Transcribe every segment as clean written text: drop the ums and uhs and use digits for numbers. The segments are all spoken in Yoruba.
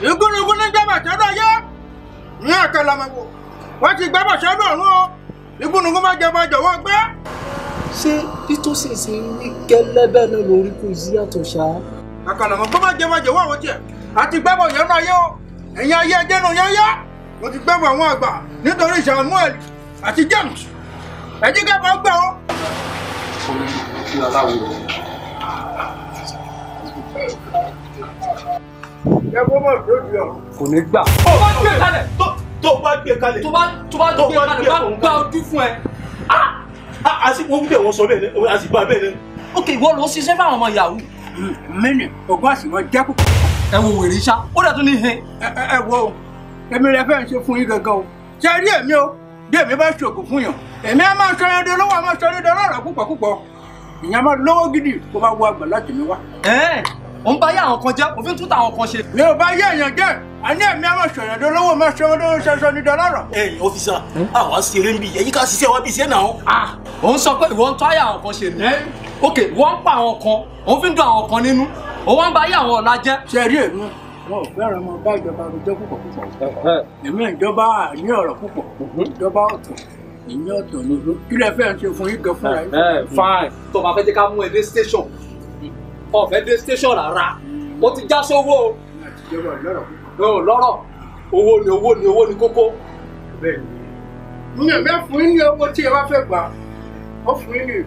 Igúnnugún ní gbẹ́bà sọ́dọ̀ ayé. Ní àkàlàmọ̀wò. Wọ́n ti gbẹ́bà sọ́dọ̀ ọ̀run o. Igúnnugún má jẹba jọ̀wọ́ gbé. Ṣé nítòsí ṣe ní gẹ́lẹ́ bẹ́ẹ̀ náà lórí kò sí yàtọ̀ ṣá? Àkàlàmọ̀gbò má jẹba jọ̀wọ́ àwọn tiẹ̀. Àti gbẹ́bọ̀ yẹn náà yé o. Ẹ̀yin ayé ẹjẹ́ nù yẹn yá. Mo ti gbẹ́bọ̀ àwọn àgbà nítorí Samuel àti James. Ẹ jí kẹ́kọ̀ọ́ gbẹ́ o. Kò ní gbà. Tó bá gbé kalẹ̀. Tó bá gbé kalẹ̀. Tó bá gbé kalẹ̀ bá gba ojú fún ẹ. A sì wọ́n bẹ̀ wọ́n sọ bẹ́ẹ̀ ni a sì bá bẹ́ẹ̀ ni. Ok, ìwọ ló ń ṣiṣẹ́ fáwọn ọmọ yahoo. Mí ni ògùn àsìwọ̀n jẹ́ púpọ̀. Ẹ wo wèrè ṣá, ó dẹ̀ tún ní he. Ẹ wo èmi rẹ fẹ́ ṣe fún yín gangan o. Ṣé rí èmi o? Bí èmi bá ṣògùn fún yàn, èmi á máa sọ yẹn di olówó, á máa sọ yẹn di ọlọ́rọ̀ púpọ̀ púpọ̀. Ìyẹn máa lówó gidi kó bá wọ àgbà láti mi wá. Ẹ ò ń bá yá àwọn kan jẹ́, òfin tún tàwọn kan ṣe. Mi ò bá yé èèyàn jẹ́, àní èmi á máa sọ̀yàn di olówó, máa sọ yẹn di ọlọ́rọ̀. Ẹ̀yin ọ́físà, àwa ṣeré ń bí, ẹ̀yin ká ṣiṣẹ́ wa bí iṣẹ́ náà. Ò ń sọ pé ìwọ ń tọ́ ayé àwọn kan ṣe ni. Ok, wọ́n ń pa àwọn kan, òun fi ń dùn àwọn kan nínú, òun wá ń bá ayé àwọn ọ̀la jẹ́. Ṣé rí èmi? Wọn ò fẹ́ràn ọmọ bá ìjọba rojọ́ púpọ̀ púpọ̀. Èmi ìjọba ní ọ̀rọ̀ púpọ̀, ìjọba ọ̀tọ̀, ìyẹn ọ̀tọ̀ ni. Kí lẹ fẹ́ ṣe fún yín gan fúnra yín? Fine, tó bá fẹ́ jẹ́ ká mú ẹ dé station, o fẹ́ dé station rárá, o ti já sówó o. Ìjọba lọ́rọ̀ púpọ̀. Lọ́rọ̀, owó ni owó ni owó ni kókó. Bẹ́ẹ̀ni. Mi ò fẹ́ fún yín ní owó tí ẹ bá fẹ́ gbà, ó fún yín ní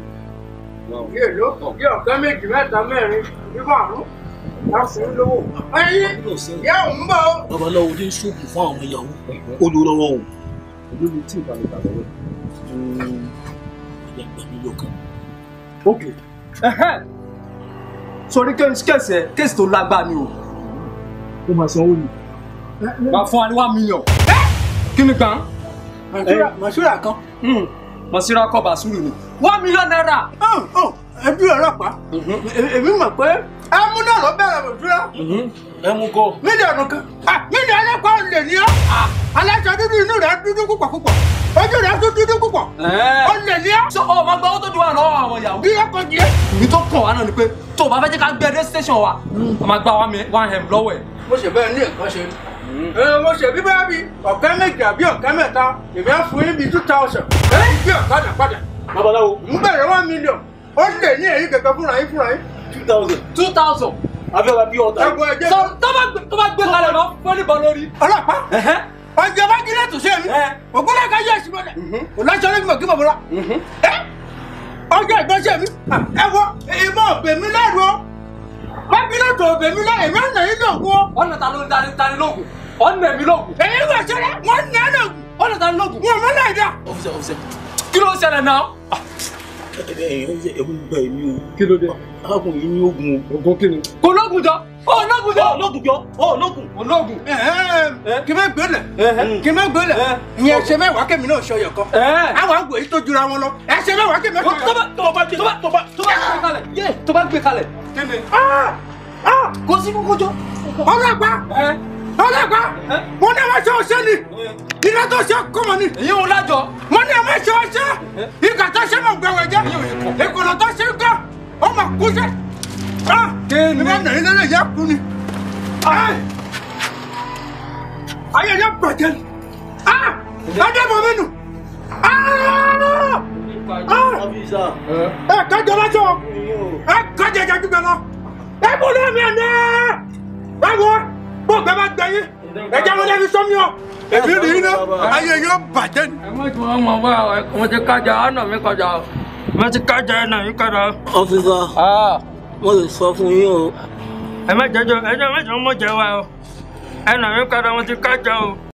bí èlò, bí ọ̀kẹ́ méjì mẹ́ta mẹ́rin, bí márùn-ún. Ẹyin ìyá òun bọ̀ o. Babaláwo ní ṣoògùn fún àwọn ìyàwó olùrànwọ́ o. Olórí tí ìbálẹ̀ gbà lọ́wọ́. Ìyá gbà mí lọ́kàn. Ok. Sori kéèsì ẹ kéèsì tó lágbára ni o. Ó máa sanwó ni. Máa fún wa ní 1 million. Kí ni gan? Màṣúrà kan. Màṣúrà kọ́ bàṣúrù ni. 1 million naira. Ẹbí ọlọ́pàá. Èmi mọ̀ pé ẹmu náà ló bẹ̀rẹ̀ mọ̀túrà. Ẹmu kọ́. Mílíọ̀nù kan. Mílíọ̀nù ọlọ́pàá lè ní ọ́. Aláṣọ dúdú inú rẹ̀ dúdú púpọ̀ púpọ̀. Ojú rẹ̀ tún dúdú púpọ̀. Ó lè ní ọ́. Ṣé o máa gba owó tó dùn wà lọ́wọ́ àwọn ìyàwó? Bí ọkọ̀ jẹ́. Ìbí tó kàn wá náà ni pé tó o bá fẹ́ jẹ́ ká gbé dé station wa, a máa gba 1M lọ́wọ́ ẹ̀. Mo ṣe bẹ́ẹ̀ ní nǹkan ṣe. Mo ṣe bí bẹ́ẹ̀ bí ọ̀kẹ́ méjì àbí ọ̀kẹ́ mẹ́ta, èmi á fún yín bí 2,000. Èyí bí ọ̀kadà padà. Babaláwo. Ń bẹ̀rẹ̀ 1 million. Ó lè ní èyí kẹ̀kẹ́ fúnra yín fúnra yín. 2,000. 2,000. Abẹ́wà bí ọ̀tá. Ẹ̀gbọ́n ẹ̀jẹ̀. Sọ tó bá gbé kalẹ̀ lọ fún níbọn lórí. Ọlọ́pàá. Ọjọ́ bá gílẹ̀ tó ṣe mí. Ògúnlẹ̀ ká yẹ ẹ̀sìn mọ́lẹ̀. Òláṣọ ló gbọ̀ kí bọ̀ bọ́lá. Ọjọ́ ìgbọ́n ṣe mí. Ẹ wo ìmọ̀ òbè mi lẹ́rù o. Bákílẹ̀ tó òbè mi lẹ́rù èmi ọ̀nà yín lògùn o. Ọ̀nà ta ló ń tani lóògùn? Ọ̀nà èmi lóògùn. Èyí wà ṣẹlẹ̀ wọ́n nà lóògùn. Ọ̀nà ta lóògùn. Wọ́n mọ́ láì dá. Ọ́físà ọ́físà. Kí ló ń ṣẹlẹ̀ náà? Ẹ ń gba èmi o. Kí ló dé? Arákùnrin yìí ní oògùn o. Oògùn kí ni? Kò lóògùn jọ. Ó lóògùn jọ. Ó lóògùn jọ. Ó lóògùn. Ó lóògùn. Kí mẹ́ gbélé. Kí mẹ́ gbélé. Ìyẹn ṣe mẹ́wàá kẹ́mi náà ṣọyọ̀ kan. Àwọn àgbò yìí tó jura wọn lọ. Ẹ ṣe mẹ́wàá kẹ́mi náà ṣọyọ̀ kan. Tó bá tó bá gbé kalẹ̀. Yé tó bá gbé kalẹ̀. Kí ni? Kò sí kókó jọ. Ọlọ́pàá. Ọlọ́pàá. Mo ní àwọn aṣọ ọ̀ṣẹ́ ni. Iná tó ṣe kọ́mọ ni. Èyí ò lájọ. Mo ní àwọn aṣọ ọ̀ṣẹ́. Ìkà tó ṣe mọ̀ gbẹ̀wẹ̀ jẹ́. Ìkọ̀lọ̀ tó ṣe ń kọ́. Ó mà kú sẹ́. Kí ni? Ìbá nàá ilé yẹ kú ni. Ayé yẹ bàjẹ́ ni. Adé mọ̀ mí nù. Ẹ kájọ lọ́sọ̀. Ẹ kájọ ẹja gbígbẹ lọ. Ẹ bú lómi ẹ̀ ní. Ẹ wo bó gbẹ bá gbẹ yín. Ẹja ló lẹ́nu sọ́mi o. Èmi rí iná ayé yóò bàjẹ́ ni. Ẹ má tí wọ́n mọ̀ wá mo ti kájà ọ̀nà mi kọjá o. Mo ti kájà ọ̀nà mi kọjá o. Ọ́físà, mo lè sọ fún yín o. Ẹ má jẹjọ ẹ má jẹ wa o. Ẹnà mi kọjá mo ti kájà o.